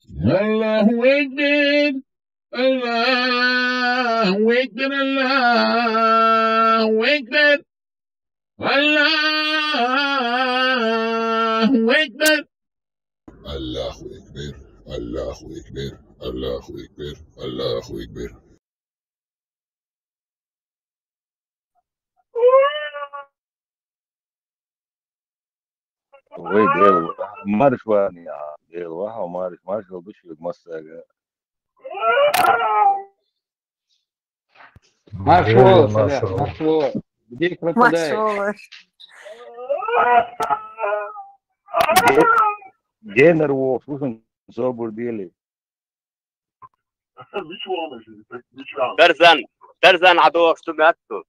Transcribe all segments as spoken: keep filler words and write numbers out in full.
الله أكبر. الله أكبر. الله أكبر. الله أكبر. الله أكبر. الله أكبر. الله أكبر. الله أكبر. Вай, Дела, марш ван, я, Дела, ваха, марш, марш, вал души, массага. Марш, Вова, Саля, марш, Вова. Где пропадает? Марш, Вова. Ге-, генер Вова, слушай, собур дели. Тарзан, Тарзан, а то что мяту?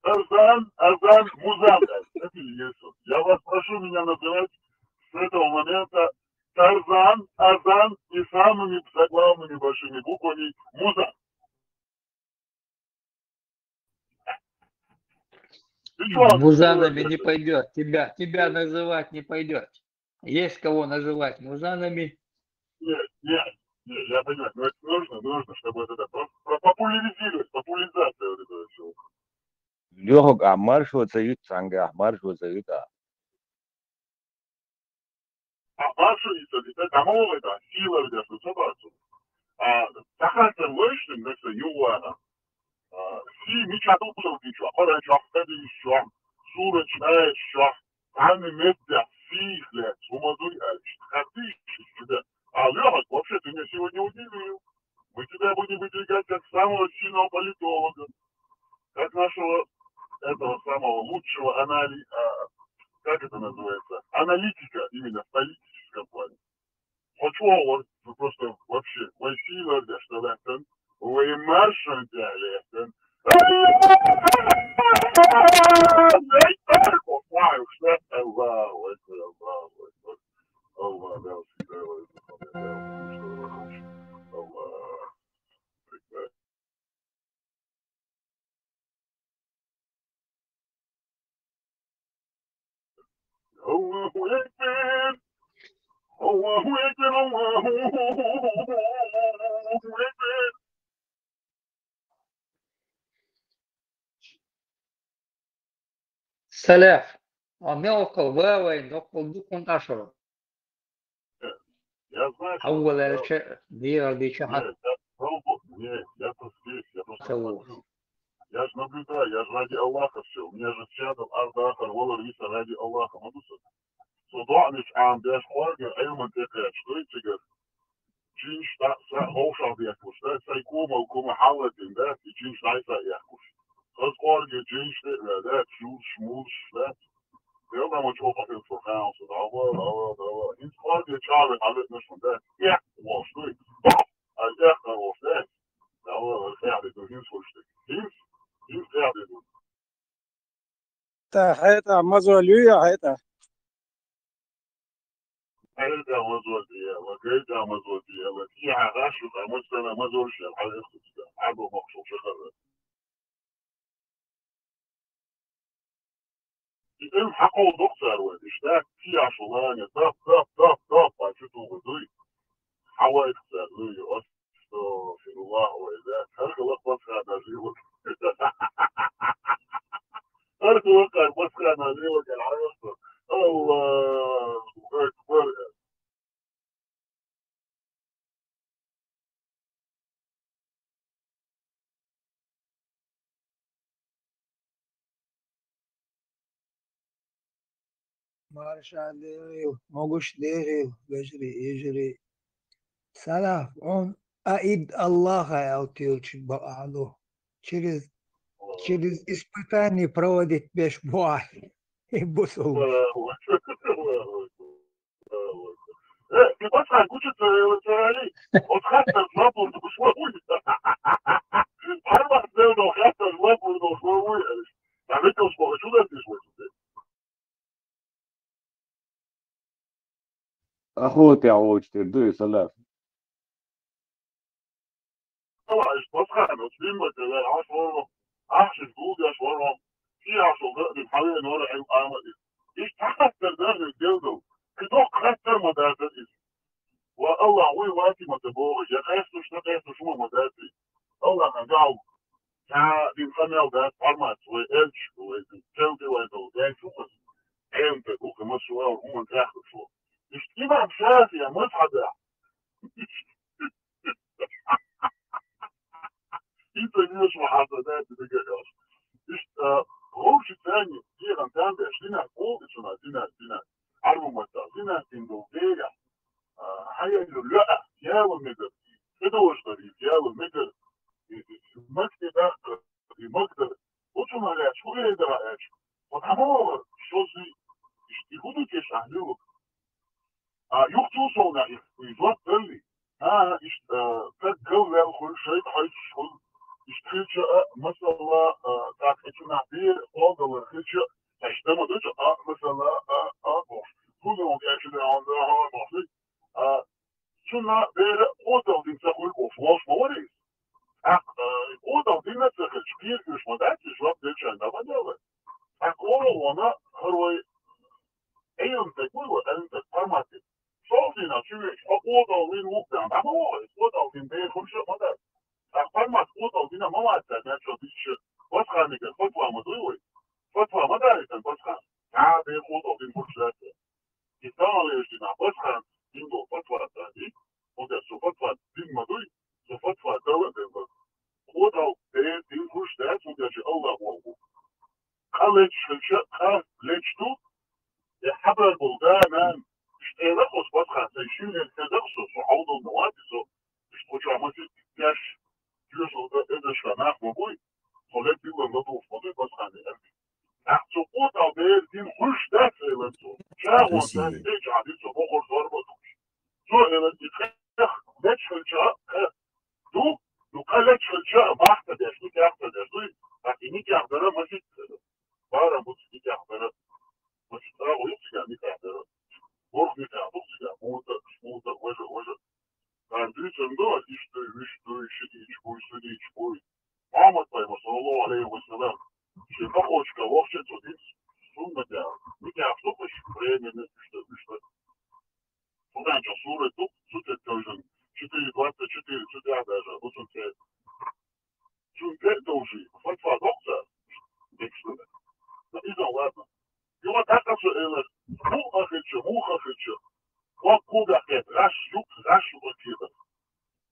Тарзан, Азан, Музан. Это и есть он. Я вас прошу меня называть с этого момента Тарзан, Азан и самыми заглавными большими буквами Музан. Ты чё, Музанами не пойдёт. Тебя, тебя называть не пойдёт. Есть кого называть музанами. Нет, нет, нет, я понимаю, но это нужно, нужно, чтобы вот это про-, про-, популяризировать, популяризация вот этого всего. Лёха, а марш вот зовут, Санга, а марш вот зовут, а. А марш вот зовут, это, а мало это, сила, где что, что, что. А, так это лучше, так что, юана. Сий мича тухталги чуа, къарачахтади чуа, сура чуа, чуа, ани медда сихле, сумазуй альч, хатиш чуда. А Лёха, вообще ты меня сегодня удивил. Мы тебя будем выдвигать как самого сильного политолога, как нашего этого самого лучшего анали-, а, как это называется, аналитика именно в политическом плане. Хочу вот, ну, просто вообще, вай сийлар дяшдалахтан, вай маршан дяхлахтан. Аллаху акбар, Аллаху акбар, Аллаху акбар. Аллаху акбар. Аллаху акбар! Аллаху акбар! Аллаху акбар! Саляф, а мел кыл вавай, но кыл дукун ашур. Я знаю, что... Аввал я элча, дир дича хат. Нет, я пробовал, нет, я просто здесь, я просто смотрю. Я же наблюдаю, я же ради Аллаха все. У меня же сядал Ардахар, Валар Виса ради Аллаха. Могу сказать. Со дуаниш ам дяш хоргер, айлман текая, что и цигар. Чинш та са хошал дяхуш, да, сай кумал кума халатин, да, и чинш тай са яхуш. Хаз хоргер чинш те, да, да, чуш, муш, да. Дело там очень плохо, что хаос, да, да, да, да. Ин хоргер чаве халат нашун, да. Я, вот, что и. А я хорош, да. Да, да, да, я, да, ин слушай. Ин, ин, я, да. Та хета мазолюя хета. Хета мазолюя, ва хета мазолюя, ва ки хагаш, ва мустана мазолюя, ва хета. Абу махшуш шахар. Итен хакъо доксар ва, ишта ки ашулане, тап, тап, тап, тап, а чуту гудуй. Хавай ксар, ну, ё, астагфируллах, ва иля. Хар хылак басха даже вот. Хар хылак басха даже вот, я, Аллаху акбар. Маршал дегӀил, могуш дегӀил, гажри, ижри. Салаф, он аид Аллаха аутилчи баалу. Через, через испытание проводить беш буай. Бусул. Э, ты подскажи, куча целая, целая. Вот хаттар лапур, ну, что будет? Арбат сделал, хаттар лапур, ну, что будет? А ведь он скоро сюда здесь будет. Ахоти авочтир дуй, Салаф. Давай, басхан, вот, блин, вот, давай, аш, вором. Аш, гулгаш, вором. Ки аш, вот, блин, хаве, нора, ай, ама, иш. Иш, тахаттар, да, не, делдал. Кидок, хаттар, ма, да, да, иш. Ва Аллахь вуй ваки ма ца боху, я къаьстуш, ца къаьстуш хӀума ма дац. Аллахьан дуьхьал цхьа дин къамел дац, хьармац вай элча, вай цӀелкъи вай долу элча ву хаза. Ӏелам тӀе уху, массо а хӀуманна тӀехь ду шу. Иштта имам ШафиӀа мазхьабехь. Иштта вешан хьаса даьтта дагахь йолуш. Иштта, вовши царни, дегӀан там беш, динах кхул и цунах, динах, динах. Ӏарбу маттахь, динах дин долу дегахь. А, хьаеллу лоьа, яла мегар, кхидолуш дар иза, яла мегар, и, и, и, макте дахкар, и макдар. Оцунах лаьцна, хӀу эр дара аьлча, хьо дӀамогӀар, шозза, иштта, и хӀу ду теша ахь лилур? А, юха цул совнах и, и жоп далли, а, иштта, а, стаг галваьлла хуьлу, шайтӀа хьоьцуш хуьлу, иштта хилча а, масала, а, тӀаккха и цунах бер кхолдалар хилча а, иштта ма ду, а, масала, а, а, бохуш. ХӀунда аьлча, а, а, бохуш. А, цунна бер кхолдала дина ца хуьлу бохуш, волуш ма вара иза. ТӀаккха, а, кхолдала дина ца хилча, кхера уьш ма дац, и жоп делчарна дӀа ма делла. ТӀаккха ора вона, хӀара вай Ӏелам тӀе гуй вай, Ӏелам тӀе формате. ШолгӀа дийнахь чу веача, хьо кходолу вина ву-кх аьлла, дӀа ма вогӀу, кходолу дина бер хуьлуш а ма дац. Ткъа формат кходолу дина ма вац аьлла, цо дийцича, Басханигара фатва ма дуй вай? Фатва ма далийтина Басхан? ДӀа бер кходолу дина хуьлуш дац аьлла. И таханлерчу дийнахь Басхан дина долу фатва ца дий, хӀунда аьлча цо фатва дина ма дуй, цо фатва дала а делла. Кходолу бер дина хуьлуш дац, хӀунда аьлча Аллах вогӀу. Къа леташ хилча, къа леташ ду, я хьабар болу да, нана, иштта элира оцу Басхан, сайн шина лерг хезара со, со хьовдална вац со, иштта кху чохь масийтта деш, доьшалла дан эзаршка нах ма буй, со лерг диллина ладугӀуш ма дуй Басхан, аьлла. ТӀаккха цо кходолу бер дина хуьлуш дац, элира цо. ЧӀагӀо сан тӀе чӀагӀдира цо, бохур зорба а дугуш. Цо элира, и къех леташ хилча, къех ду, ну, къа леташ хилча, мах ца деш, никех ца деш дуй, тӀаккха и никех дара масийтта хир. Барам буц никех дара. Масийтта агӀо ю цигахь никех дара. БурхӀ никех ду цигахь, мута, мута, важа, важа. Цара дуьйцург ду, иштта дуй, вуьшта дуй, ши дийча буй, са дийча буй. Мухьаммад пайхамар, саллаллаху алейхи ва саллям, шен бакъочка вахча цо динца суннат яра. Никех ду-кх уьш, временно, иштта, иштта. Цу гӀанчохь сурат ду, цу тӀе тевжина, четыре двадцать четыре, цу тӀехь даже, бу цунна тӀе. Цунна тӀе а товжий, фатва доккху цара, декаш ду. Но иза ладно. Юха тӀаккха цо элира, муха хилча, муха хилча, кхок кубехь кхета, гӀаш юкъ, гӀаш юкъа кхета.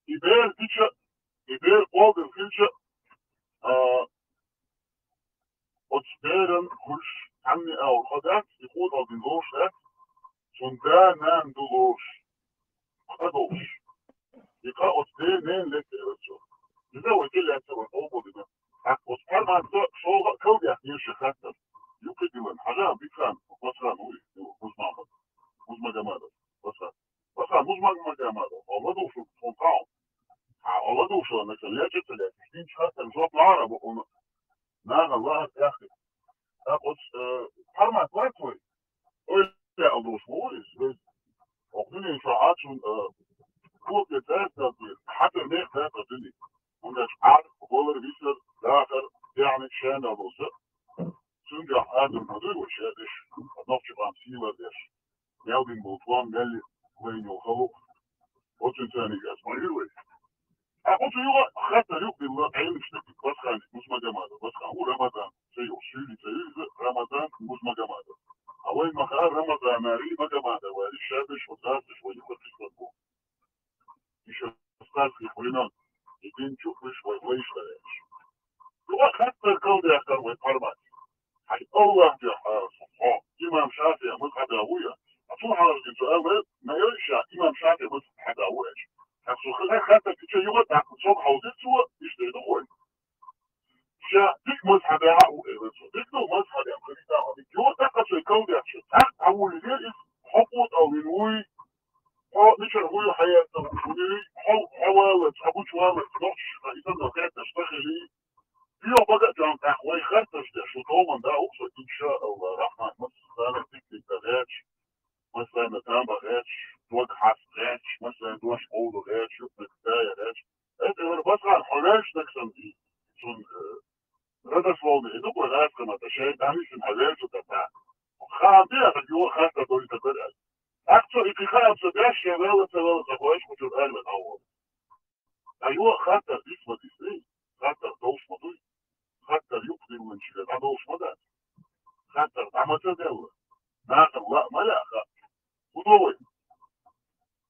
И бер дича, и бер кхолдина хилча, а, оцу беран хуьлуш цхьанне а агӀор хьо дац, и кходолу дина лоруш дац, цунна да-нана ду лоруш, къа долуш. И къа оцу ден-ненан летта элира цо. Иза вай тӀе лаьцна вай къобалдина. ТӀаккха оцу Ӏарманца шолгӀа а калдаьхнера шен хаттар. Юкъа диллина, хьажа, Битхан, Басхан ву иза, Музмахмад, Музмагомадов, Басхан. Басхан, Музмагомадов, хьо ладугӀуш ву тхуна кхаъ. Хьан хьо ладугӀуш ву, нагахь леча ца леча, динчу хаттарна жоп лахьара бу хьуна. Нагахь лахьара тӀехь. ТӀаккха оцу, э, формат вац вай? Ойла аьлла долуш ма ву иза, веза. Оха дуьнен чохь Ӏа цунна, э, копия цаьрца дан дуьйна, хьан тӀе мех дац оцу дуьне. ХӀунда аьлча Ӏар, валар, висар, дахар, яхьни шена а долуш. Цуьнгахь Ӏадам ма дуй вай шаьрдеш, нохчийн къам сийлар деш. Мел бина болу тхом мел вайна йолу халкъ. Оцуьнан царниг ас ма ю вай. Ткъа оцу юкъа хаттар юкъа дилла, Ӏелам стаг Басхан Музмагомадов, Басхан ву Рамазан, ца йолу суьйли ца ю иза, Рамазан Музмагомадов. А вайн маха Рамазан ари Магомадов ари, шаьрдаш ву, царцаш вай юкъа хистар бу. Иша царцих вайна, и дин чу хуьш вай вайш лареш. Юкъа хаттар калдаьккхар вай формат. Хьайн Аллах дуьхьа, хьо имам ШафиӀи мазхьаба ву я? Ткъа цо хьажа дина цо аьлла, ма йой ша имам ШафиӀи мазхьаба ву аьлча. ТӀаккха цо хаза хаттар дича юха тӀаккха цо хьовзира цо, иштта ду вай. Ша дика мазхьаба а ву, элира цо. Дика ду мазхьаба, хазита а дика. Юха тӀаккха цо калдехча, тӀаккха хьан вули ле иза, хьо кху тӀа вина вуй, хьо мичара вуй хьаэцна вуй, хьо, хьо валлалц, хьо гучу валлалц, нохчашна иза но хетташ ца хилий, Йо, бага а чӀогӀа тӀаккха вай хаттарш деш, шу товман да уху со, иншааллах, Рахман, массарна диканиг дан гӀерташ, массарна там бан гӀерташ, дог хьаста гӀерташ, массарна дош къовла гӀерташ, юкънаг тая гӀерташ. ХӀета вара Басхан, хьо ваьлча дага санна, цунна, э, родословный, и ду кхо гӀазкхи ма-, тӀа шайн дӀанисина хьо ваьлча дага. Хаам де, аса юха хаттар дойта дара аьлла. ТӀаккха цо и кхин хаам ца Шаьш шен ваьлла ца ваьлла ца хойш кхучур аьлла ваьнна хьо. Ткъа юха хаттар диц ма дицний, хаттар долуш ма дуй, хаттар юкъа диллинчуьра дӀадолуш ма дац, хаттар дӀа ма ца делла, нахана лаа ма лаьа хаттар. ХӀун до вай?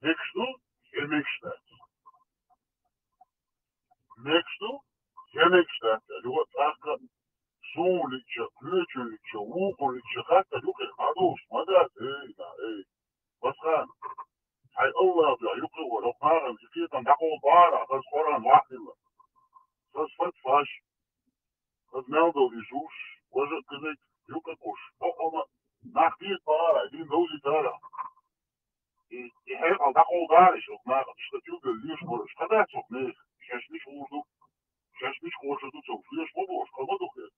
Мегаш ду, я мегаш дац? Мегаш ду, я мегаш дац аьлла, юха а цӀаккха а сов лиъча, кхечун лиъча, вукхун лиъча, хаттар юкъера дӀадолуш ма дац, эй, на, эй. Пасхан, хьайн Аллах дуьхьа юкъа а вара, хӀокху нахана и кхетам дӀакховдабахьара, хаза Къуръан вахь хилла. Хаза фатваш, хаза мел долу изуш, важа а кхиниг юкъа а кхуш, бакъонна нах кхетабахьара, дин довзийтара. И, и хьекъал дӀакховдара иштта хӀокху нахана, иштта тилгал леш бараш, хьадац хӀокху нехан, шаьш мича гӀур ду, шаьш мича кхочур ду ца гуш, леш ма бохуш, кхо ма ду хир.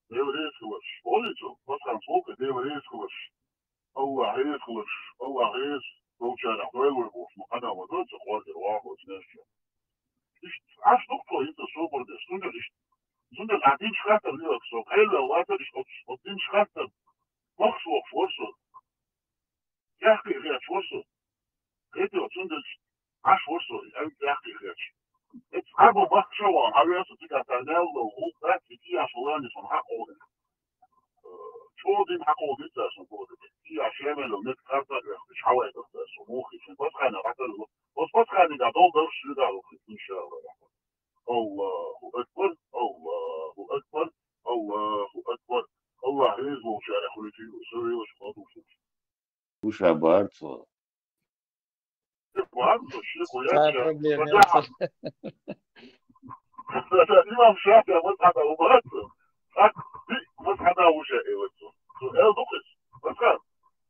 Дела реза хиларш. Олий цо, Пасхан, цо кхе Дела реза хиларш. Аллах реза хиларш. Аллах реза долчарах дойла вай бохуш, ма къанал ма дой цо, кхоргера вахо ца неш чу. Иштта Ӏаш ду-кх цо хӀинца собар деш, цундела иштта. Цундела ахь динчу хаттар лоьху со, кхел вел вацара иштта оцу, оцу динчу хаттар махкаш вохуш вара со. Тяхкий хеташ вара со. Кхетий, цундела Ӏаш вара со, и аьлла тяхкий хеташ. Эцу Ӏарбо махкаша вахана, хьан веса цигахь цара мел ло, гӀуллакх дац, и кияш валани сон хьакховдина. Э, чӀогӀа дина хьакховдина цара сон боху. Кияш шен мел ло, мет карта а вехкаш, хьан вайтар цара сон, муххий шен, Пасхана хьатар ло. Оцу Пасханигахь долу дарш шуьга а ло, иншаллах. Аллаху акбар, Аллаху акбар, Аллаху акбар. Аллах реза волчарах хуьлуьйтийла, со велаш хадуш. Уьш а бара цо. Бара цо, шеко яц. Цхьа проблема яц. Имам Шафиъ мазхьаба ву бара цо. Цхьа диъ мазхьаба ву ша элира цо. Цо эл ду кхуьс. Мазхьаб.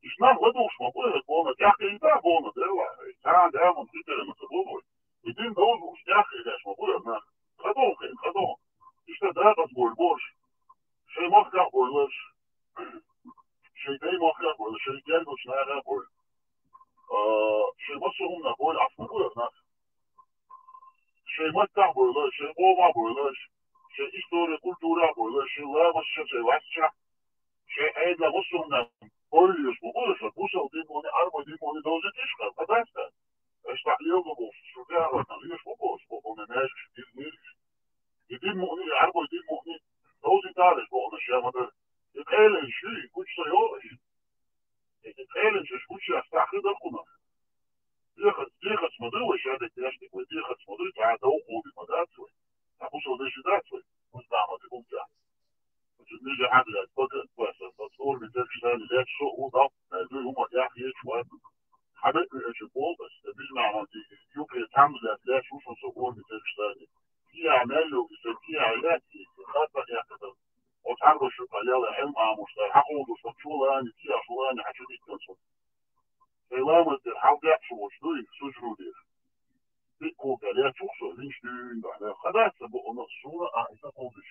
Иш нах ладугӀуш ма бу хӀара боху, тӀаьхкъийна боху, делла. Цхьана да ман хи тера ма ца боху. И дин довзуш, тӀаьхкъийна деш ма бу хӀара нах. ХӀадогӀу хӀара, хӀадогӀу. Иштта дакъаза бой борш. Шайн махках бойлаш. Шайн дай махках бойлаш, шайн гергачу нахах бойлаш. А, шайн массо а хӀуманах бойлаш, Ӏаш ма бу хӀара нах. Шайн маттахь а бойлаш, шайн къомах а бойлаш, шайн истори, культурах а бойлаш, шайн ламазчохь, шайн ваьшшехь, шайн Ӏедалан массо а хӀуманах бойлаш ма бу хӀара, бусалба дин муьлхха, Ӏарбойн дин муьлхха довзийтийша хӀара, хӀа дац хӀара. Аша дӀа лела ма бохуш, шу тӀехь а ватна леш ма бохуш, боху, ма маьжгаш, дин миргаш. И дин муьлхха, и Ӏарбойн дин муьлхха довзийталаш боху, ма ша ма дара. И къеланаш ю, и гучу ца йогӀуш. И къеланаш аша гучуяхча, цхьа хи дара кхунах. Дехарца, дехарца ма ду вай шадерг дешниг, вай дехарца ма ду, цхьа а дов кховдийта ма дац вай. Цхьа бусалба деши дац вай, вай цхьа ма ду хӀума тӀехь. Значит, мижа хьаьдалаьцна, бага а баса, со цӀорми тергаш санна лаьцна со а ву дӀа, ай, дуй хӀума тӀехь хеташ вац. Хьан бекъ веача боху аса, сан биза маьхьанца юкъе цхьамма лаьцна лаьцна ву шуна со цӀорми тергаш санна. Кияхь мел йолу, и сан кияхь яц, и хатта а яьккхина. Оцу Ӏарбоша юкъа лела Ӏилма Ӏамош цара, хьан кховдош, хӀокху чу лаьцна, кияш лаьцна, хьан чу диттина со. Сайн ламаз дер, хьал декъаш волчу дуй, сужуде. Дика кху кӀел яц чухсо, винчу дуьйна бахьана. Хьадац сан боху, суна а, и сан кховдуш.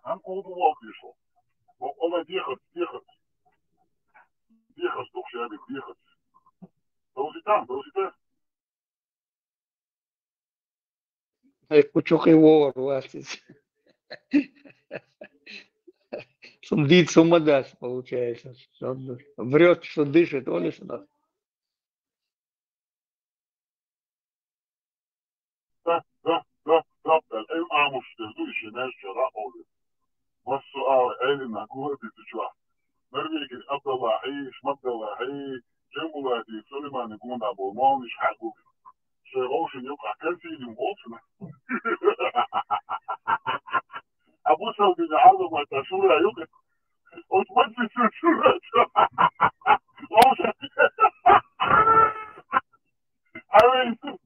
Хьан кховду валла тешо? Боху, Алла дехарца, дехарца. Дехарца, дукха шадерг дехарца. Довзийтахьа, довзийта. Хьай кху чу кхин вогӀур вац иза. Цунна дийца хӀума дац, получается. Врёт, что дышит, олий шуна. Да, да, да, да, да. Ай, амуш, дер ду, иши меш чара олий. Массо а Ӏелина гур ди ду чохь. Норвегин Абдаллахьи, Шмабдаллахьи, Джамбулати, Сулеймани гуна бо молниш хьагу. Шайн вовшийн юкъахь конфликт йолчунах. Абу Салбина Ӏалам вайта шура юкъа. Оцу маджлисо шура. Вовша. Ай, ису,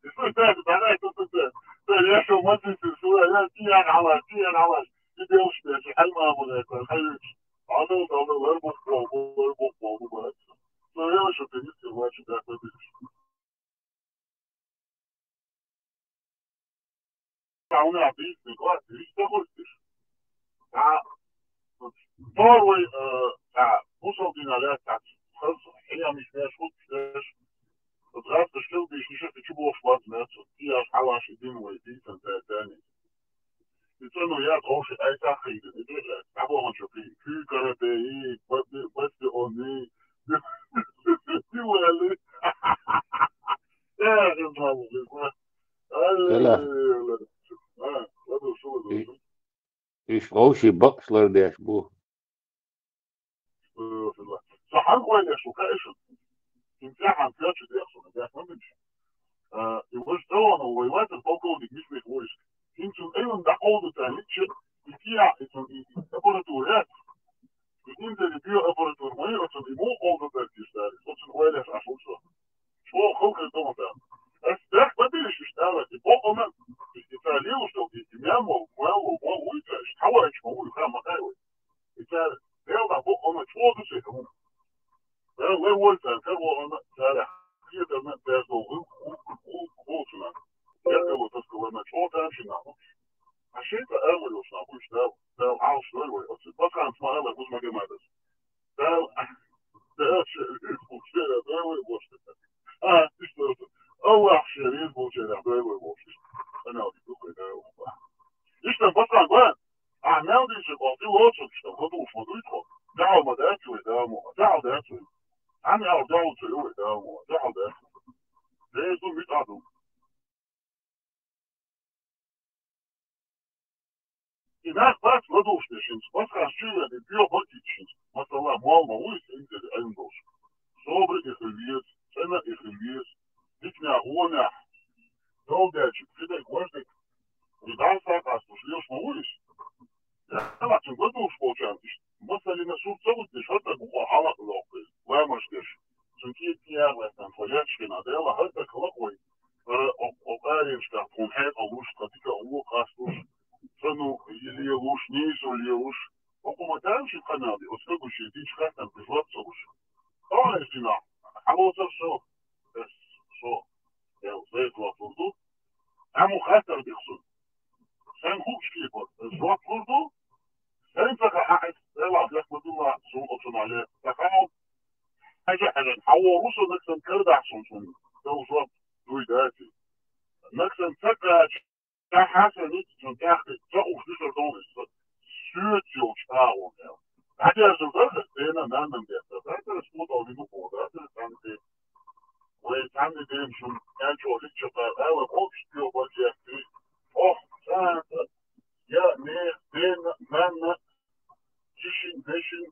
ису, так, давай, тут, тут, тут. Да, я шел маджлисо шура, я тияр алаш, тияр алаш. Ты делаешь, я же хальма буду, это, хаюч. А ну, там, ну, ларбух, ларбух, ларбух, ларбух. Ну, я шо, ты не скрываешь, да, ты видишь. Ша хьуна дийцина класс, вист ца хуьлуш. Ша, второй, э, ша, бусалба дина лаьцна, хаза, хьеям иш деш, хӀуттуш деш, оцу гӀазкхаша хила дийшина, иштта чу бохуш бац, меца, кхин аш хьалаш и дина вай, дийцина ца, царна. И цӀано яц, ховши, айсах хийгина, и дехьа, дӀабоханчо кхин, куьйкара бей, басти онни, дилали. Иш вовши бакъ лардеш бу. Ца хьан къойлеш ву каишу? Цун тӀехьан коча дехсуна, дехна минш. И ваш цӀавана вай ватар полковник мисмех войск. Цун цун эйлан дакъовдуца, мичча, и кия, и цун и аппаратура. И инзари био аппаратура, май, оцун и мул къовдуца кистари. Оцун къойлеш ашуса. Чо халкъ дома та. Ас дах бабириш иштала, и бокъона, и та лилушал, и мямол, мало, мол, уйта, хавач, мол, хама кайвай. И та, делда бокъона, чо ду се кому. Ле вольта, кар вона, тара, хиетана, бездолгы, у, у, у, болчуна. Я кого-то сказала, чё там, чё надо. А что это, а, говорил, что обычно, да, да, а, что ли, вот, вот, вот, а, смотри, вот, Магомедов. Да, да, что, что, да, вот, вот, что. А, ты что, что? Аллах, что, есть, получается, да, вот, вот, что. Канал, да, вот. И что, пацан, да? А, мел дичи, кол, ты лучше, что, вот, уж, вот, уж, вот. Да, вот, да, чё, да, вот, да, да, чё. Ан ял дал чуй, ой, да, мо, дал да. Дезу мит аду. И нах бац ладушнешин, бац хас чуй, и био бакичин. Масала, муал ма уйс, интер, айн дош. Собры и хыльес, цена и хыльес, дикня гуоня. Долдячик, фидек, гвоздик, и дан сакас, уж леш ма уйс. Ялачын год уж болчан, иш. Масалина сур цавут деш, хатта гуха хала лохы. Ламаш деш. Сунки тиягла тан, холячкин, адела, хатта калакой. Ара, о, о, ариншка, тун хет, алуш, катика, улу, кастуш. Цану, или луш, нису, или луш. Окума там ши каналди, оскагуши, дич хатан, пижлап цавуш. О, эсина. Алоцар со. Эс, со. Эл, зэ, туа турду. Аму хатар дихсун. Сен хукшки бо, зэ, туа турду. Сен саха аэс, эла, зэ, кудула, сун, оцун але. Саха, хажа, хажа, хаво, русу, наксан, кырда, сун, сун. Зэ, зэ, туй, дати. Наксан, сака, Та хасани, цун тяхти, ца уж дишар долис, сюет ёлч агъон ял. Адяжил да, хастена, наннам дяхта, да, да, спутал вину кода, да, танки. Вай, танки дем шум, янчо, лича, да, ала, общ, пио, бадяхти. Ох, та, та, я, не, ден, нанна, чишин, нешин,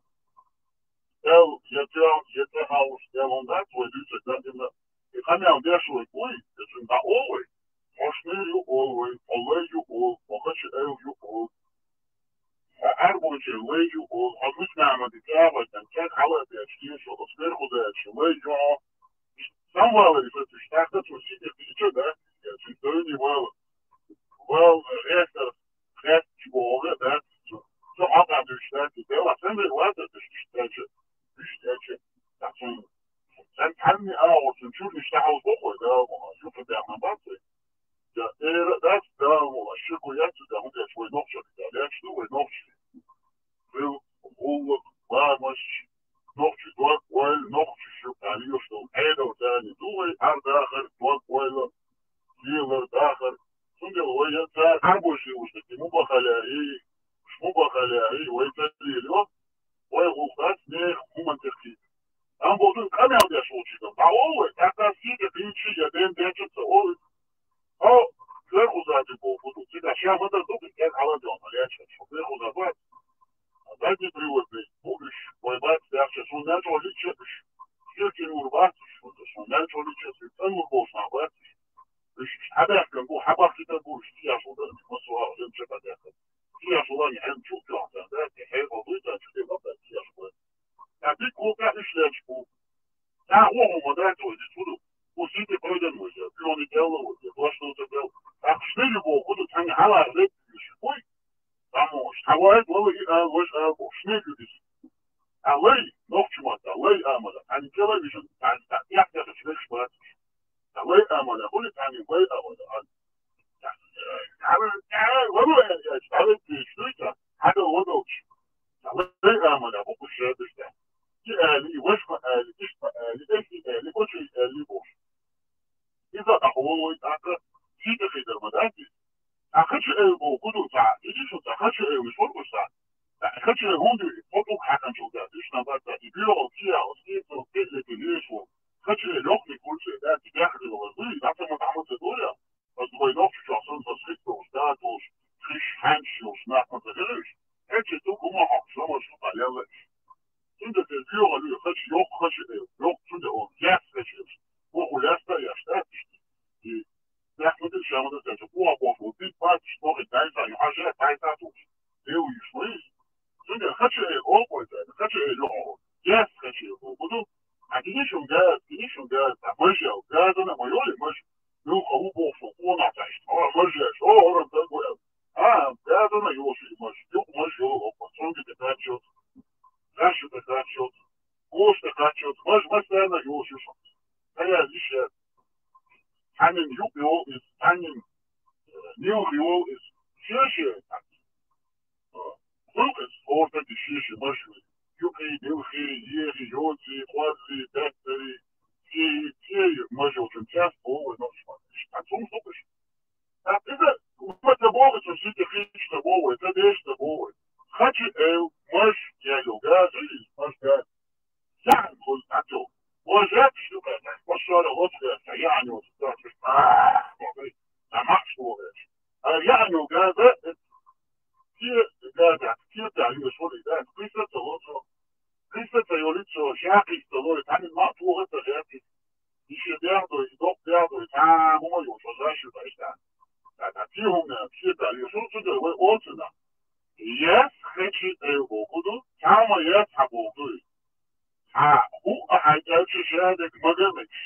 Эл, ятял, ятя хаус, эл онда, твой дюцек, да, именно. И камял дешуй, уй, эцун да олуй. Ошныр ю олуй, олай ю ол, охачи эл ю ол. А арбонче лай ю ол, а мыс мама ди тява, там чак хала пяч, ешо, оскер худачи, лай ю. Сам валари фатуш, так-то тусите пича, да? Я чуть не вал. Вал, э, ректор, хет, чего, да? Всё, а там дышать, да? Сам валари, дышать, Ишкача, такой, сен танни аор, сен чур ишта хаус бохой, да, мо, шу кудя на бацы. Я, эра, да, да, мо, шику я, да, мо, я свой ногча, да, я что, ой, ногча. Был гуллык, ламаш, ногча, дуак, ой, ногча, шу, али, что, эдо, да, не, дуай, ардахар, дуак, ой, ло, силар, дахар. Сунде, ой, я, да, арбоши, уж, таки, му бахаля, и, му бахаля, и, ой, да, и, лё, Ой, гулхас, не, хуман техки. Ам болдун камял дяш волчика. Ба олы, как раз сидя, пинчи, я ден дячится, олы. О, сверху сзади был, буду. Тебя ща вот это тут, я хала дён, лячка, что сверху забрать. А задний приводный, будешь, ой, бать, я сейчас, он начал лечить. Сверху не урвать, что он начал лечить, он урвал, что бать. Иш, хабаркан бу, хабаркитан бу, иш, я шо да, масуа, я чё да, я. Я шо да, я чё да, да, я, я, я, я, я, я, я. Я бик курка ишлеч бу. Я, о, о, да, то, здесь буду. Бу сити пройден, я, пионы дело, я, то, что ты делал. Так что не бу, буду, там, ала, я, ой. Там, о, что, ой, ой, а, ой, а, ой, что не видишь? Алай, нохчмат, алай амала. Ани телевизион, ани, я, я, я, я, я, я, Талай амала, хули тани вай амала, ан. Талай, талай, валу, я, я, талай, ты, что это? Хада, вот, вот. Талай амала, бу, кушать, да. И али, и ваш ма али, иш ма али, эш и али, очень али, бош. И за такого, ой, так, сидя, хидер, ма, да, ты. Ахачы эл, о, куду, та, иди, что, ахачы эл, не шорбу, та. Ахачы эл, он, вот, вот, хакан, что, да, ты, что, да, да, и био, тия, о, сидя, вот, ты, ты, ты, не шо. Хачы эл, лёгкий, кульче, да, ты, яхь дилла вай дуй, дӀа ца ма дӀа ма ца дуй, ас вай нохчий чохь санна, ас хӀитта долуш, да долуш, хиш хьаьнчаш йолуш нах ма ца хилийша, хӀечи ту хӀума хьокхуш ламазаш хӀума лелла иштта. Цундела тера доьгӀал ю, хача йоккха хача эла, йоккха цундела олу, яц хача эла. Воху лаьцна а еш, тӀаьхкаш. И тӀаьхкаш ша ма дац, хача кхо а бохуш, ву дика бац, тохи дайса, ю хьажа, дайса тухуш. Эла йиш вай. Цундела хача эла, олу вай царна, хача эла ю хьо. Яц хача эла, боху ду. А гиний шуна газа, гиний шуна газа, а мажал, газана ма йолий мажа. Муьлхха ву бохуш, ву къонах тӀаьхьа, а мажа, о, хӀорам даг вай. А, газана йолуш и мажа, юкъа мажа йолу, хӀокху цунга тӀе кхаччалц, гӀаьшна тӀе кхаччалц, гоша тӀе кхаччалц, мажа массарна а йолуш ю шуна. Ца яз йиш яц. Цхьаннан юкъ йолу иза, цхьаннан, э, нилха йолу иза. Шен-шен, э, гӀуллакх иза, хӀора стаге шен-шен мажа ю. Юкъий, нилхий, ехий, йоций, кхоззий, баьттарий, цӀеий, цӀеий мажа йолчун цаьрца боху вай нохчий маттахь. Иштта цунах ду-кх уьш. ТӀаккха иза, ма ца боху цунах, ши тӀе хи ца боху вай, ца деша ца боху вай. Хача эла, мажа, яьлла йолу газа ю иза, мажа газа. Яхьан хуьлу цхьаъ йолу. Вожаташ ю кхеташ, машара лоцу кхеташ, яхьан йолчу кхеташ, а, бохуш, а, маьӀаш бохуш. А яхьан йолу газа, э, те газа, те тӀехь йоьшу хуьлу и газа, кхийса ца ло цо. Кхийса ца йолу цо, ша кхийса ца ло, цхьанна ма тоха ца гӀерти. И шен дегӀ дой, и доккха дегӀ дой, цхьа хӀума йолуш, вожаташ ю кхеташ. ТӀаккха те хӀума, те тӀехь йоьшу, цундела вай оццунах. Яц хача эла боху ду, цхьа ма яц хьан боху дуй. Хьан, хӀуъа хьайн кӀелча шадерг мага мегаш.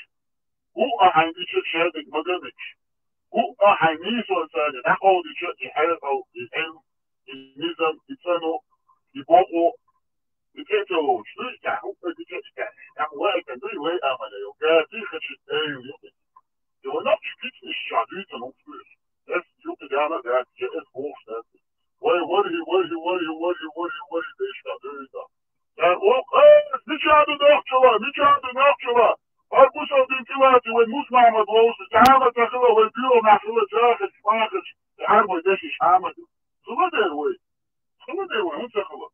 ХӀуъа хьайн дича шадерг мага мегаш. ХӀуъа хьайн нийсонца дӀакховдича и хьекъал, и Ӏилм, и низам, и цӀано, и бокъо, и тӀе а ца лоцуш дуй, и тӀехь хӀуъа дича и тӀехь. ТӀаккха вай кан дуй, вай амал йо. Газий хача эла ю. И вай нохчий кицнаш чохь дуьйцу нух дуьйцу. Эс юкъа дала а дац, я эс бохуш дац. Вай вархӀи, вархӀи, вархӀи, вархӀи, вархӀи, вархӀи дайшка дуьйцу. Цара олу, э, мичахь ду нохчалла, мичахь ду нохчалла? ХӀара бусалба дин тӀелаций вайн Муса-Мохьмад вовшашна, цхьа а ма ца хилла, вай доьху нах хилла, чахарш, махарш, и Ӏарбой дешиш хьамад ю. Хилла дера вай. Хилла дера вай, хӀунда ца хилла?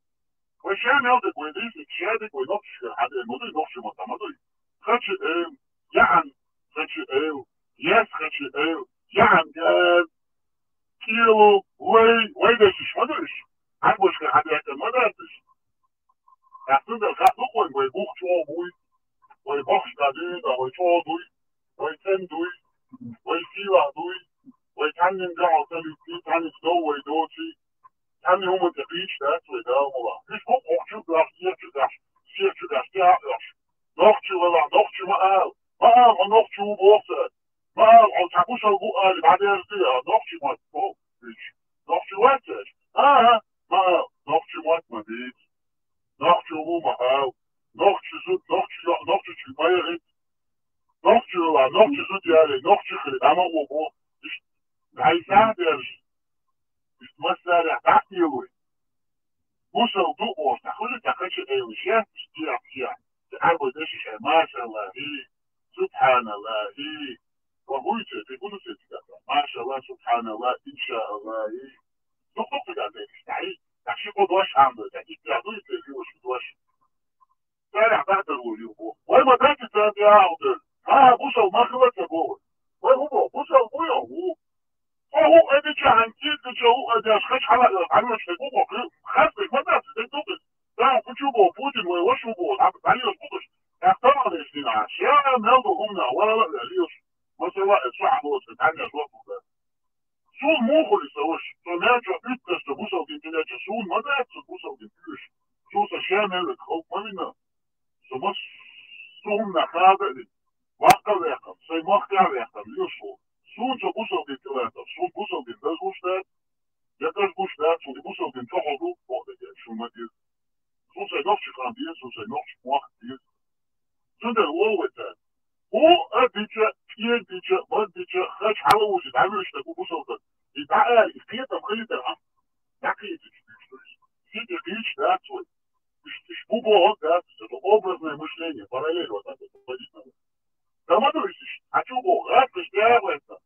Вай ша мел дерг вай дийцинарг, ша дерг вай нохчашкара хьан дера ма дуй, нохча ма ма дуй. Хача эла, яхьан, хача эла, яц хача эла, яхьан газа, кӀело, вай, вай дешиш ма ду уьш. Ӏарбошкара хьан дера ма дац уьш. Аьлла, цундела хаьа ду-кх вайна, вай бух чӀогӀа буй, вай бахча дӀа дуьйна, вай чӀогӀа дуй, вай цӀена дуй, вай сийлахь дуй, вай цхьаннан гахьал ца луьттий, цхьаннан дов вай доций, цхьанна хӀуманна тӀе кхийча дац вай, Дала мукъалахь. Уьш бу хӀокху чу а доьхуш, цӀера чу а доьхуш, сиха чу а доьхуш, тӀе а а оьхуш. Нохчий валахь, нохчий ма ала. Ма ала, хьо нохчо ву боху цара. Ма ала, хьо цхьа бусалба ву ала, дӀадерза де, а нохчий мотт боху уьш. Нохчий вац аьлча? ХӀан-хӀа, ма ала, нохчий мотт ма дийца. Нохчо ву ма ала. Нохчий зуда, нохчий йоӀ, нохчочуьнга ма яхийта. Нохчий валахь, нохчий зуда ялий, нохчий хили, дӀа ма гӀо боху. Иштта, дӀай сахьа дерза. Иштта массарехь дӀа а кхелой. Бусалба ду оцу, дӀа хуьлу, дӀа хача эла, шаьш, шаьш, шаьш. Ӏарбой дешиш хьайн, машаллахӀи, субхьаналлахӀи. Ва хӀуй церан, тӀе гуна церан цигахь. МашаллахӀ, субхьаналлахӀ, иншааллахӀи. Дукха-дукха цигахь дерриш, дӀа хьий, дӀа ши-кхо дош хьамда, дӀа итт тӀехь дуй, церан хилуш дош. Царах баьхдар ву ю боху. Вай ма дац и царна тӀе агӀо дерг. ХӀан, бусалба ма хила ца боху. Вай хӀун боху? Бусалба ву йо ву. Хьо хӀуъа дича, хьан кӀира дича, хӀуъа деш, хача хьала а, хьан вешан тӀе гу боху. Хастаг ма дац, тӀе ду-кх иза. Дала кху чу боху, Путин вай ваша ву боху, дӀа, дӀалоьцу бу-кх уьш. ТӀаккха тамах деш дина, ша мел ду хӀуманах вала а ваьлла лелаш. Масала, эцу хьан лоцу, тхьаьннеш вахтур дац. Суна муха хуьлу сан ваша? Со мел чохь уьттаза со бусалба дин тӀелеча, суна ма дац цу бусалба дин оьшу. Суна сан ша мел верг халкъ ма вина. Со массо а хӀуманах хада а вина. Ваккха а ваьккхина, сайн махкахь а ваьккхина, лелаш ву. Суна со бусалба дин тӀелатар, суна бусалба дин дазлуш дац, я дазлуш дац, суна и бусалба дин чохь ду, боху дерг, шуна ма деза. Суна сайн нохчи хан деза, суна сайн нохчи мохк деза. Цундела олу вай цаьрга. ХӀуъа дича, кӀира дича, маг дича, хача хьала а вужи, дӀавуьйшинарг ву бусалба стаг. И дӀаала, и кхетам хилийтархьама, дӀакхийсича дуьйцуш ду иза. Ши тӀе кхийча дац вай. Иштта, иштта бу бохург дац, это образное мышление, параллель вот так вот вводить надо. Дан ма ду иза иштта, хьан чу боху, гӀазкхаш тӀе а гӀоьттина,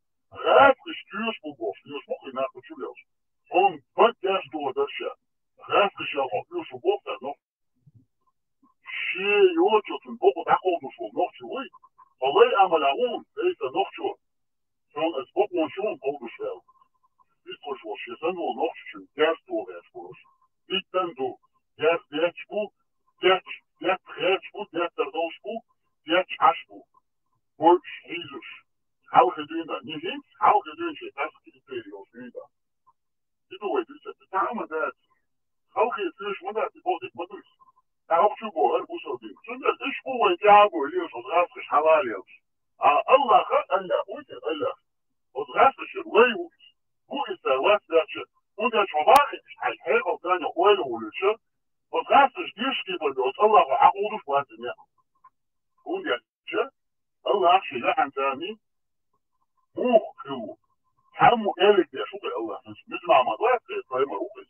гӀазкхаш чуьйш бу бохуш, лелаш бу кхин нах чу лелаш. Хьуна бага деш догӀа дара ша. ГӀазкхаш ял хьо уьш бу боху цара, но шен йоцург цунна бокъо дӀакховдуш волу нохчи вуй, хьо вай амалехь ву, Вайца нохчо, цунна ас бокъончун кховдуш ваьлла. Вистхуш волуш, я санна волу нохчочун дерс тухуш болуш. Иттан ду, дерс детташ бу, детташ, детта херчаш бу, деттар долуш бу, детташ Ӏаш бу. Бойуш, хьийзуш. Хьалхе дуьйна, не хӀинца, хьалхе дуьйна шайн тасса кхиттера йолуш дуьйна. И ду вай дуьйцург, цхьа а ма дац. Халхе соьш ма дац, и бохург ма ду иза. ТӀаккха хӀокху чу боху хӀара бусалба дин. Цундела иштта бу вайн тӀаьхьа а бой лелаш, оцу гӀазкхаша хьала а лелаш. А Аллаха, Аллах вуй те, Аллах. Оцу гӀазкхашна лай ву иза. Ву иза цара вац баьхча. ХӀунда аьлча хьо бахийта, хьайн хьекъал царна ойла а волуьйтуш, оцу гӀазкхаша дешаш кепара оцу Аллахо хьакховдуш вац и некъ. ХӀунда аьлча Аллах шен яхьанца муха хилла ву. Цхьаммо элик деш ву кхин Аллах. Муьлхха ма вац, пайхамар ву кхин.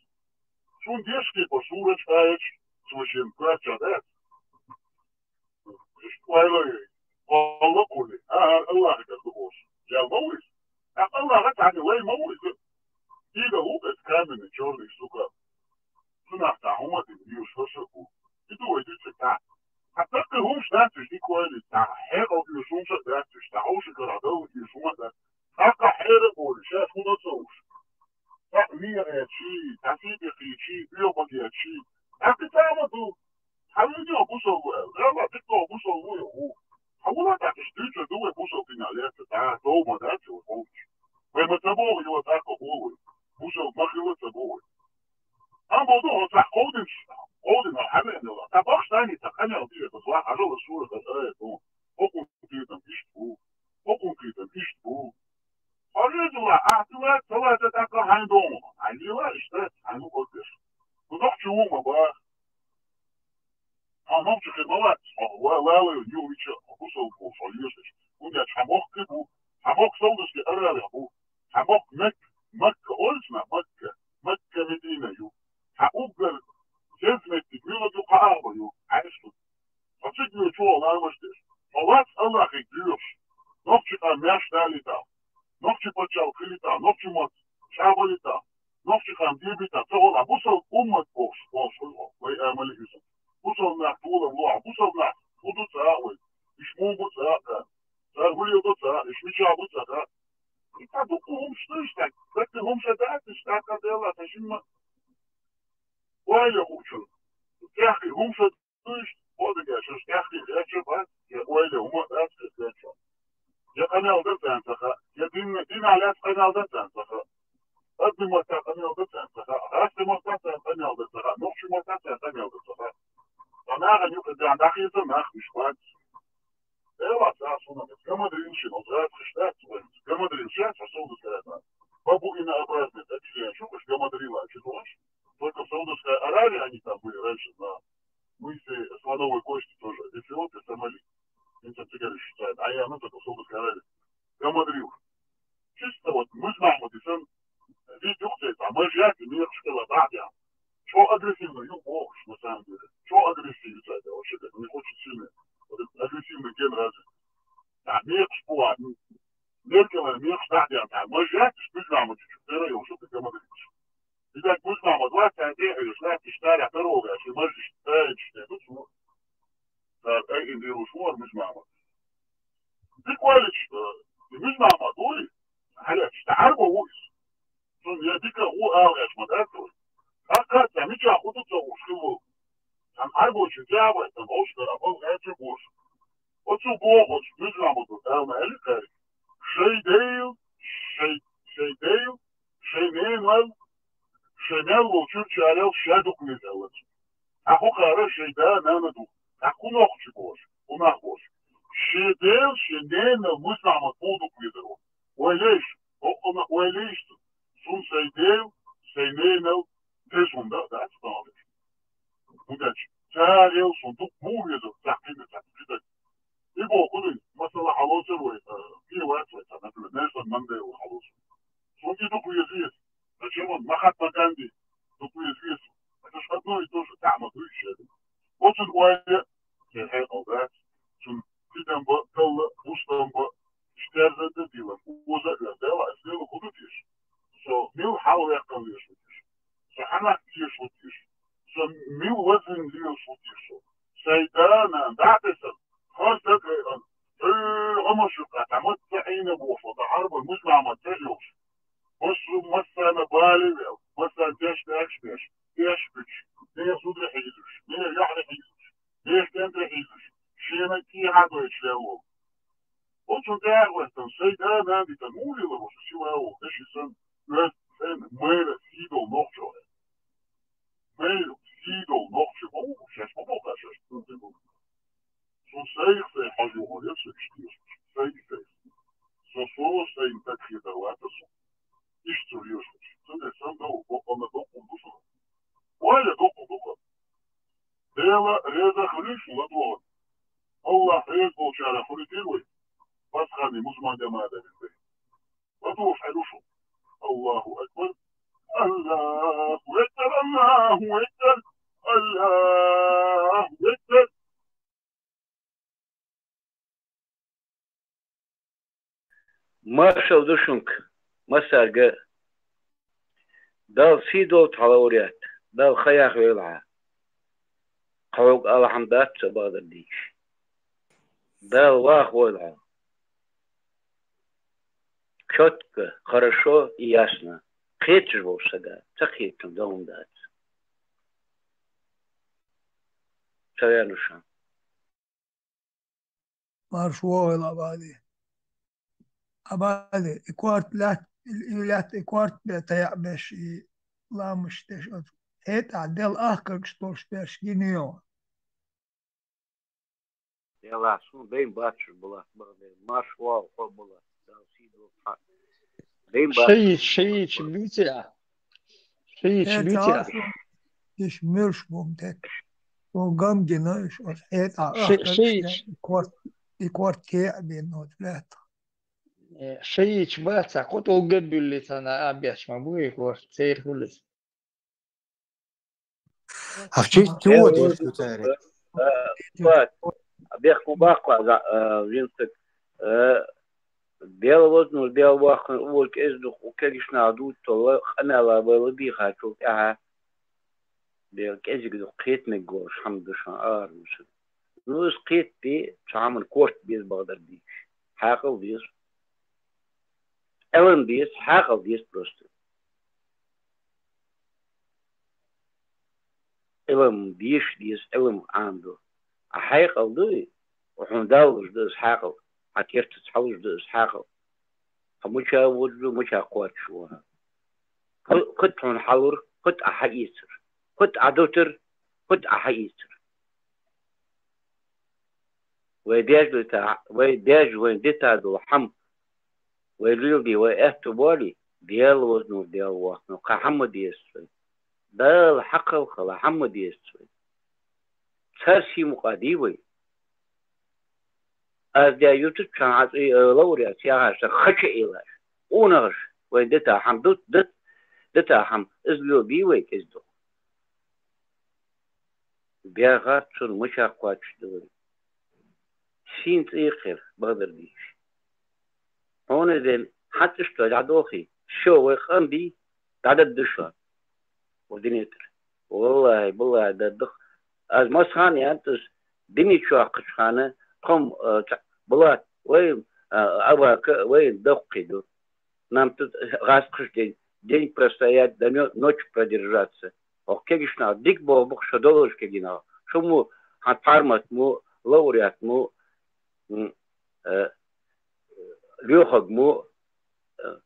Цунна дешаш кепара сурачу аяташ цо шен коьртачохь дац. Иштта ойла а йой, кхолла а кхуллий, ахьа Аллахе кара ду олуш. Ял ма ву иза. ТӀаккха Аллаха цхьаьна лай ма ву иза. Идол ву иза, каменный, чёрный сука. Цунах цхьа хӀума а дина лелаш хӀорш а бу. И ду вай дуьйцург цхьа. Цхьа таккхий хӀумаш дац уьш, дика ойла йо, цхьа хьекъал оьшу хӀумаш а дац уьш, цхьа ховший карахь далла оьшу хӀума а дац. ТӀаккха хьера а бохуш, шаьш хӀун до ца хууш. Цхьаъ вен гӀерташ, цхьа сий тӀе кхийча, оьгӀаз гӀерташ. ТӀаккха и цхьа а ма ду. Хьан вуьйцу хьо бусалба ву аьлла? Алла, дика хьо бусалба ву, хьо ву. Хьан вуна тӀаккха иштта дуьйцур ду вай бусалба динехь лаьцна, цхьа а дов ма дац вай ховчу. Вай ма ца боху, йо, тӀаккха боху вай. Бусалба ма хилла ца боху вай. Амма боху ду, хьо цхьаъ кховдинчу, кховдина хьан веана йолу? Цхьа бохуш даьний, цхьа къамел дийр, аса ваха хьажал аса сура аса аят боху. ХӀокхун кхетам иштта бу. ХӀокхун кхетам иштта бу. Хьо везула, ахь ца лаца, ца лаца тӀаккха хьайн догӀу. Хьайн лела иштта, хьайн лу кхоьллеш. Ду нохчо ву ма баха. Хьо нохчо хир ма вац, хьо ва-, лала юхавича, хьо бусалба волуш, хьо лешаш. ХӀунда аьлча хьан мохк бу, хьан мохк Саудовский Аравия бу, хьан мохк Мекка, Макка олучу нах, Макка, Макка Медина ю. Хьан уггар деза меттиг мила ду, кхаа ю, Ӏаьржа ду. Хьо цига воьду чӀогӀа ламаз деш. Хьо вац Аллахе доьхуш. Нохчийн къам маьрша далийтахь. Нохчийн пачхьалкх хилийтахь. Нохчийн мотт чӀагӀбалийтахь. Нохчийн къам дебийтахь. Ца гӀо, бусалба уммат бохуш, бохуш хуьлу хьо, вай амали иза. Бусалба нах толам лохьа. Бусалба нах хӀун ду ца хаьа вай? Уьш муха бу ца хаьа? Цара хӀун леладо ца хаьа? Уьш мичахь бу ца хаьа? И цхьа дуккха хӀумаш ду иштта. Даккхий хӀумаш а дац иштта, тӀаккха Делла ца шимма. Ойла хуучун. ТӀехкий хӀумаш а ду иштта, бохург аьлча, аша тӀехкий хетча бац, я ойла хӀума а дац, я хетча. Я къамел дан царна ца хаьа, я дин, динах лаьцна къамел дан царна ца хаьа. Адамийн маттахь къамел дан царна ца хаьа, гӀазкхийн маттахь царна къамел дан ца хаьа, нохчийн маттахь царна къамел дан ца хаьа. Ткъа нахана юкъа дӀахецна нах уьш бац. Эла, ца суна, гамадрил шин, оцу гӀазкхаша дац вайн. Гамадрил шаьш, хьо Саудовская Аравия. Бабуинообразный, так что я шо, уьш гамадрила чу догӀуш. Только в Саудовской Аравии они там были раньше, на мысе Слоновой Кости тоже, Эфиопия, Сомали. Они там цигаришь ставят. А я, ну, только в Саудовской Аравии. Гамадрил. Чисто вот Муьз-Махьмад и сан, вид юха цецахь, мажа яц и мекхаш кӀела дӀа а даьхна. Чо агрессивный ю бохуш, на самом деле. Чо агрессивный ю цаьрга, вообще как, у них очень сильный, вот этот агрессивный ген развит. А мекхаш бу а, Меркелан мекхаш дӀа а даьхна, мажа яц и Муьз-Махьмад чу, тера йолуш, как гамадрилаш. И так Муьз-Махьмад вац, царна тӀе а хьоьжуш, лаьтташ царах таро гӀерташ, и мажлиш, таьрчаш тӀе ду цо. Цара айина дийраш ву хӀара Муьз-Махьмад. Дика ваьлча, э, и Муьз-Махьмад вуй, хьалаьцча, цхьа Ӏарбо ву иза. Цунна я дика ву ала гӀерташ ма дац вай. ТӀаккха цхьа мичахь хӀун ду ца хууш хилла волу. Цхьана Ӏарбочун тӀе а вай, цхьана вовшахкара а балха гӀерташ а бохуш. Оцу бохучу Муьз-Махьмада ала ма аьлла кхаьрга. Шайн Дела, шайн, шайн Дела, шайн ненал, шайн мел волчуьра чарел ша дукха веза аьлла цо. Ахьа хӀокхара шайн да-нана ду. Ахьа хӀун нохчий бохуш, хӀун нах бохуш. Шен Дела, шен ненал Муьз-Махьмад муха дукха везар ву? Ойла еш, хӀокхунна ойла еш цунна. Суна сайн Дела, сайн ненал, тесна дан а дац, дан а дац. ХӀунда аьлча царел суна дукха муха везар, цхьаъ кхин а, цхьаъ кхин а. И боху хӀун ду, масала, хьалоцур вай, э, кхин вац вай, цхьа, например, Нельсон Мандела хьалоцур. Суна и дукха веза веза. Зачем он? Махатма Ганди дукха веза веза. Это ж одно и то же, цхьаъ ма ду и шен. Оцунна ойла, шен хьекъал дац. Цунна тидам бан, талла, бустам бан, штерза дан дилан, оза а вер, Дела, ас лела хӀун ду теша? Со мила хьал веккхал везаш ву теша? Со хьанах тешаш ву теша? Со мила вазин лелаш ву теша со? Сайн да-нана дӀа а тесна, хӀара стаг а вайгӀан, хьоьгӀа ма шу кхатта, ма ца бохуш, оцу Ӏарбой муьлхха а ма ца йолуш. Массо-, массарна бала а велла, массарна деш дагахь а беш, деш а буьтуш, нехан зударий хьийзош, нехан яхьарий хьийзош, нехан кӀентий хьийзош, шена кехат а дойтуш лелла волу. Оцунна тӀаьхьа а гӀоьртина, сайн да-нана дитина, муха лелар ваша, ши ван а волу, деши санна, оьзда цӀена, майра, сий долу нохчо. Майра, сий долу нохчо ма ву, шаьш ма боху, шаьш кхуза ду. Цунна сайх-сайх хьожа йохур яра со иштта йолуш, сайх-сайх. Со, со сайна стаг хетар вац со. Иштта ца лелаш. Цундела сан дов боккъалла доккхал ду со. Ойла доккхал ду-кх. Дела реза хуьлийла шуна ладогӀарна. Аллах реза болчарах хуьлуьйтийла вай. Пасхани мусульман де ма дан вай. ЛадогӀуш хьаьлла шу. Аллаху акбар. Аллаху акбар. Аллаху акбар. Аллаху акбар. Маршалла ду шуьнга, массаьрга. Далла сий долу хьан лауреат, Далла хан яхъйойла хьан. Кхуьнга алхьамдац ца бакъдар дийцича. Далла вахавойла хьо. Чётко, хорошо и ясно. Кхеташ волчу стага ца кхетчун дан хӀума дац. Ца веана шу. Марша вогӀийла, Абади. Абади, и корта лаьтта, и лаьтта, и корта бен таяа беш, и ламазаш деш оцу. ХӀетахь Делан ахкаргаш долуш берш гина йо. Делахь, суна бен бацуш була, бахде, марша вогӀу хьо була, Далла сий долу хьан. Бен бацуш. Шаийташ, шаийташ буьйцира. Шаийташ Э, буьйцира. Цхьа а шу, иш муьлш бу-м тек. Шу гам гина, иш оцу хьетахь Ши-, ахкаргаш шийташ. Ден, и корт, и корт кеа бен оцу лаьттах. Э, шаийташ бац, цхьа кху тӀулга а буьллий, цхьана а беш ма бу и корт, церан хуьлуьйту. Ахчи Э, чего вот дерзкий царик? Э, вот. Бехку баккха за, э, винтик. Э, Дела возну, Дела вахкана, уллу кӀезиг дукха, у кегиш нах дуталла, къамела вайла бийхачул тӀаьхьа. Дела кӀезиг дукха кхетамиг волуш хьама ду шун ара вуьсу. Ну, иза кхетаде, цхьа хьаман корта беза бакъдар дийцича. Хьакъал деза. Ӏилма деза, хьакъал деза просто. Ӏилма деза, деза, Ӏилма Ӏамадо. Ткъа хьакъал дуй, хьуна даллуш ду иза хьакъал, хьан кертаца хьалуш ду иза хьакъал. Хьо мича а вуьжу, мича а кхочуш ву хьо. Ху-, хӀуьтту хьуна хьалур, хӀуьтту ахьа ийцар. ХӀуьтту Ӏа дутар, хӀуьтту ахьа ийцар. Вай деш дита, вай деш вайн дита долу хьама, вай лелде, вай аьтту боли, Дела возну, Дела вахну, кхин хьама деза вай. Дала хьакхалхала хьама деза вай. Цар сий мукъа ди вай. Аз де ютуччан хьан цӀе, э, лауреат яхаш, хача элаш. Унахаш, вайн дита хьама дут, дут, дита хьама, иза лелде вай кӀезиг ду. БегӀат цунна мича кхочуш ду вай. Шен цӀийкхира, бакъдар дийцича. Хьуна ден хьан цӀе шу дӀадохий, шо вай къам бий, дӀададда шу. Ва динетар. Валлахьи, баллахьи, даддах. Аз масхана янтас дини чохкачу хана, тхом, а, ца-, Булат, вай, а, Абака, вай даккхий ду. Нам тут гӀаскхаш день, день простоять, до нё-, ночи продержаться. Ох, кегиш нах, дик боху бу-кх шо долуш кегий нах. Шу му, хьан пхьармат му, лауреат му, м, э, лоьхаг му, э,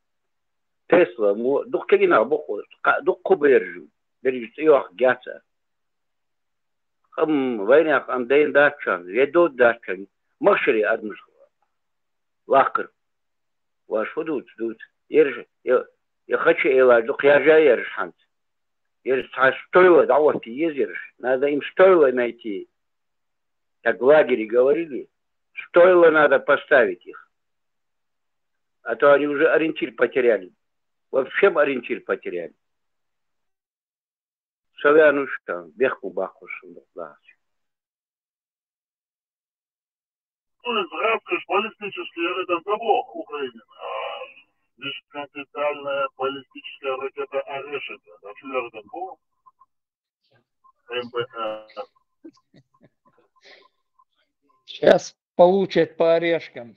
Тесла му, дукха кегий нах бу-кх, кха-, дукха кху бераш ю. Берриш цӀе йохка геца. Къам, вайнех къам дайна дац шуна, я дод дац шуна, махшаре адамаш лаккхар. Ваш фу дуц, дуц. Ерш, я, я хача элаш ду, кхержа ерш хьанца. Ерш цхьа стойло дӀахӀотта еза ерш. Надо им стойло найти. Как в лагере говорили, стойло надо поставить их. А то они уже ориентир потеряли. Вообще ориентир потеряли. Ца веана шу, бехку баккхуш ду лаьцна. Ну, израильская баллистическая ракета Бог Украины. А, межконтинентальная баллистическая ракета Орешек. А что я там был? М Б Р. Сейчас получат по орешкам.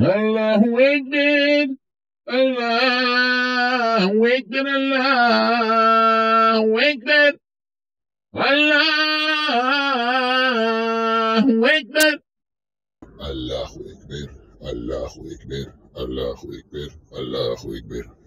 Allahu Ekber, Allahu Ekber, Allahu Ekber, Allahu Ekber. Allahu Ekber, Allahu Ekber, Allahu Ekber, Allahu Ekber.